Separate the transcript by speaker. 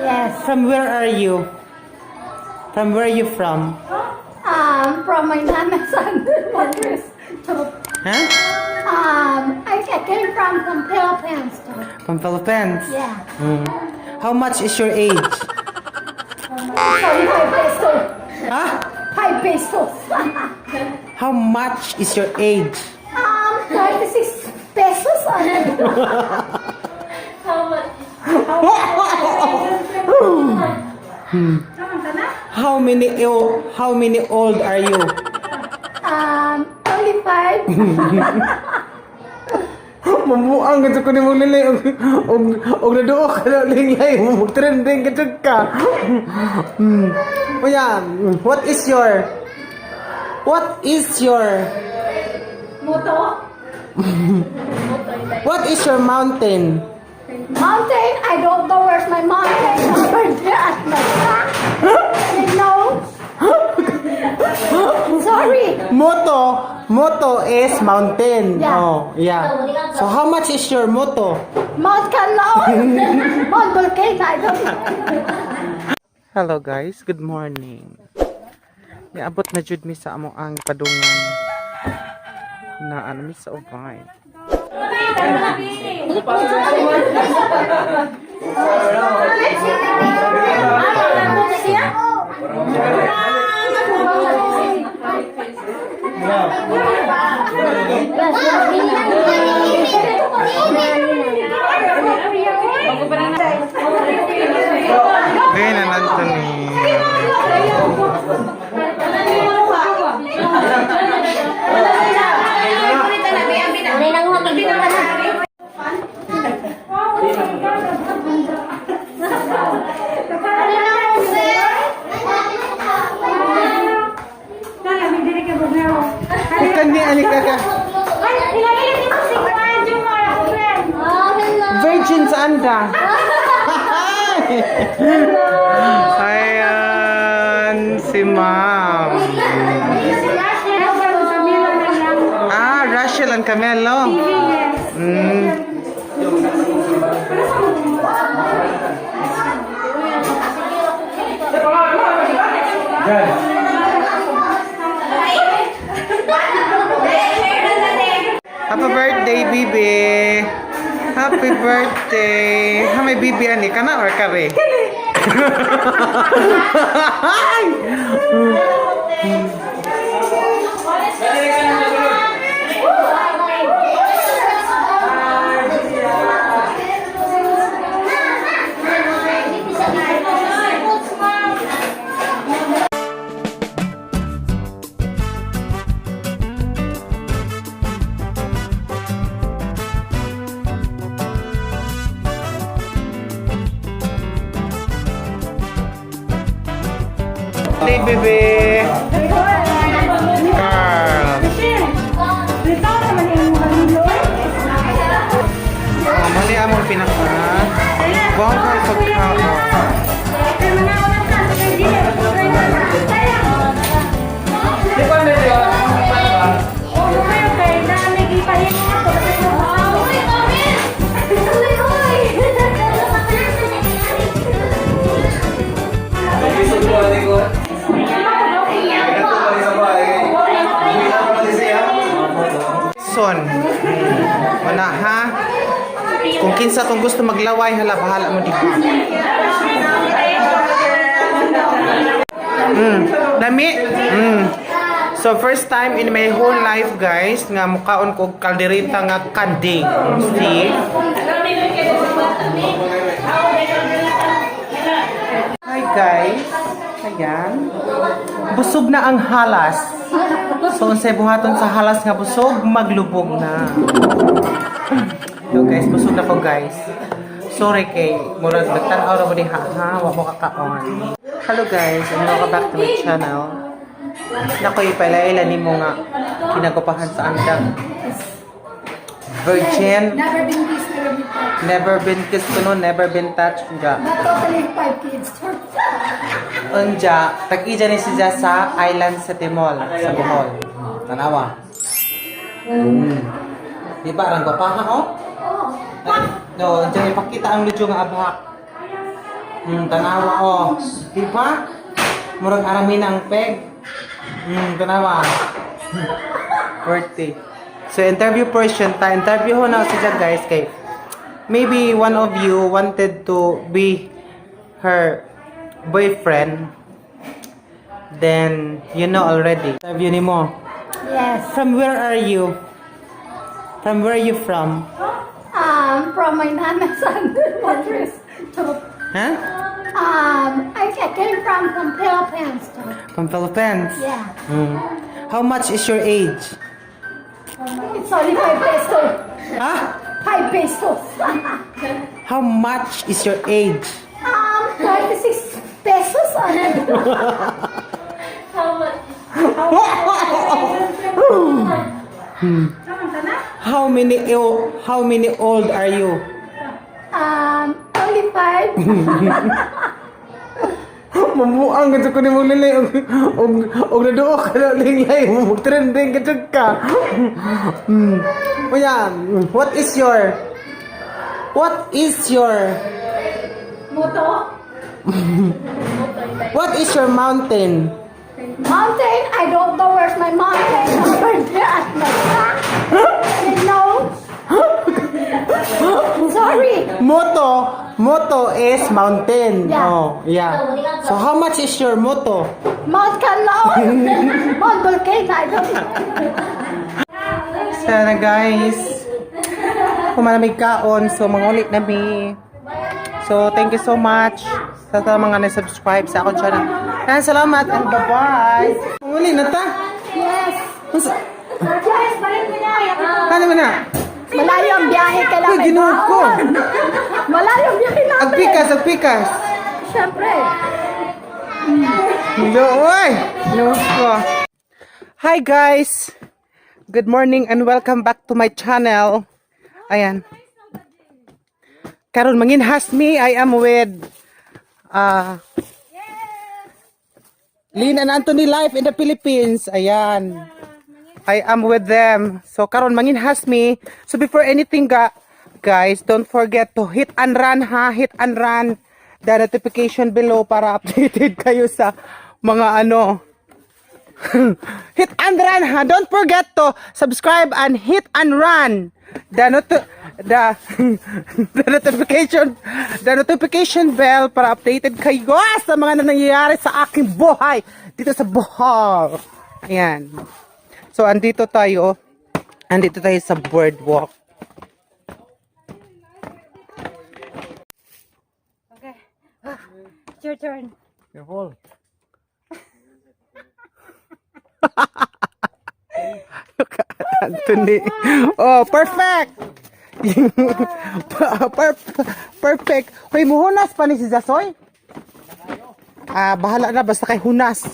Speaker 1: Yes.
Speaker 2: From where are you? From where are you from?
Speaker 1: From my nana's and mother's.
Speaker 2: Huh?
Speaker 1: I came from Philippines.
Speaker 2: From Philippines.
Speaker 1: Yeah.
Speaker 2: How much is your age?
Speaker 1: Sorry, 5 pesos.
Speaker 2: Huh?
Speaker 1: 5 pesos.
Speaker 2: How much is your age?
Speaker 1: 36 pesos.
Speaker 3: How much?
Speaker 2: How many old are you?
Speaker 1: Only 5.
Speaker 2: Mamuang ka ko ni mo lilay og og og naduo ka na lilay mo trending ka jud ka. Kuya, what is your
Speaker 1: Moto?
Speaker 2: What is your mountain?
Speaker 1: Mountain? I don't know where's my mountain. Over there at my back. You know? Sorry.
Speaker 2: Moto is mountain.
Speaker 1: Yeah.
Speaker 2: Oh, yeah. So how much is your moto?
Speaker 1: Mount Kanlaon. Mount Volcano. I don't know.
Speaker 2: Hello guys, good morning. Niabot na jud mi sa amo ang padungan. Na ano mi sa Ubay. Ngayon na Anthony. Kani ani ka ka. Virgin sa anda. Ayan si Ma'am. Ah, Rachel and Camelo. Happy birthday, Bibi. Happy birthday. Ha, may Bibi ani ka na or kare? Hey, Bibi. Carl. Oh, mali among pinaka. Bongkang pagkaon. Son. Wala ha. Kung kinsa tong gusto maglaway, hala bahala mo diha. Lami. So first time in my whole life guys nga mukaon ko og kaldereta nga kanding. See? Hi guys. Ayan. Busog na ang halas. So unsay buhaton sa halas nga busog, maglubog na. Yo guys, busog na ko guys. Sorry kay murag nagtan-aw ra mo diha ha, wa mo kakaon. Hello guys, and welcome back to my channel. Nakoy palaila nimo nga kinagupahan sa andang. Virgin,
Speaker 1: Never been kissed, never been touched.
Speaker 2: Never been kissed kuno, never been touched unja.
Speaker 1: Not totally five kids.
Speaker 2: Unja, tag-ija ni siya sa island sa Timol, sa Bohol. Tanawa. Di ba arang gwapaha oh?
Speaker 1: Oh.
Speaker 2: No, diyan ipakita ang ludyo nga abhak. Tanawa oh. Di ba? Murag arami na ang peg. Tanawa. 40. So interview portion ta, interview ho na siya, guys, kay maybe one of you wanted to be her boyfriend, then you know already. Interview ni mo.
Speaker 1: Yes.
Speaker 2: From where are you? From where are you from?
Speaker 1: From my nana's and mattress. Charot.
Speaker 2: Huh?
Speaker 1: I came from Philippines. Charot.
Speaker 2: From Philippines.
Speaker 1: Yeah.
Speaker 2: How much is your age?
Speaker 1: It's only 5 pesos.
Speaker 2: Huh?
Speaker 1: 5 pesos.
Speaker 2: How much is your age?
Speaker 1: 36 pesos.
Speaker 3: How much?
Speaker 2: How many old are you?
Speaker 1: Only 5.
Speaker 2: Mamuang ka ko ni mo lilay og naduo ka na lilay mo trending ka jud ka. Kuya, what is your
Speaker 1: Moto?
Speaker 2: What is your mountain?
Speaker 1: Mountain? I don't know where's my mountain. Over there at my back. You know? Sorry.
Speaker 2: Moto is mountain.
Speaker 1: Yeah.
Speaker 2: Oh, yeah. So how much is your moto?
Speaker 1: Mount Kanlaon. Mount Volcano. I don't know.
Speaker 2: Sana, guys. Kumalamig kaon, so mangulit na mi. So thank you so much sa mga na-subscribe sa akong channel. Ayan, salamat and bye-bye. Manguli na ta.
Speaker 1: Yes. Yes, balik mo na.
Speaker 2: Ano mo na?
Speaker 1: Malayo ang biyahe, kailangan
Speaker 2: Uy,
Speaker 1: may
Speaker 2: Ginoo ko.
Speaker 1: baon. Malayo ang biyahe namin.
Speaker 2: Agpikas, agpikas.
Speaker 1: Siyempre.
Speaker 2: Hello, oy. Ginoo ko. Hi, guys. Good morning and welcome back to my channel. Ayan. Karon manginhas me, I am with Lynn and Anthony life in the Philippines. Ayan. I am with them. So karon manginhas me. So before anything ga guys, don't forget to hit and run ha, hit and run the notification below para updated kayo sa mga ano. Hit and run ha. Don't forget to subscribe and hit and run the notification bell para updated kayo sa mga nangyayari sa aking buhay dito sa Bohol. Ayan. So andito tayo. Andito tayo sa boardwalk.
Speaker 1: Okay. It's your turn.
Speaker 2: Careful. Look at Anthony. Oh, perfect! Perfect. Hoy, muhunas pa ni si Jasoy? Ah, bahala na basta kay hunas.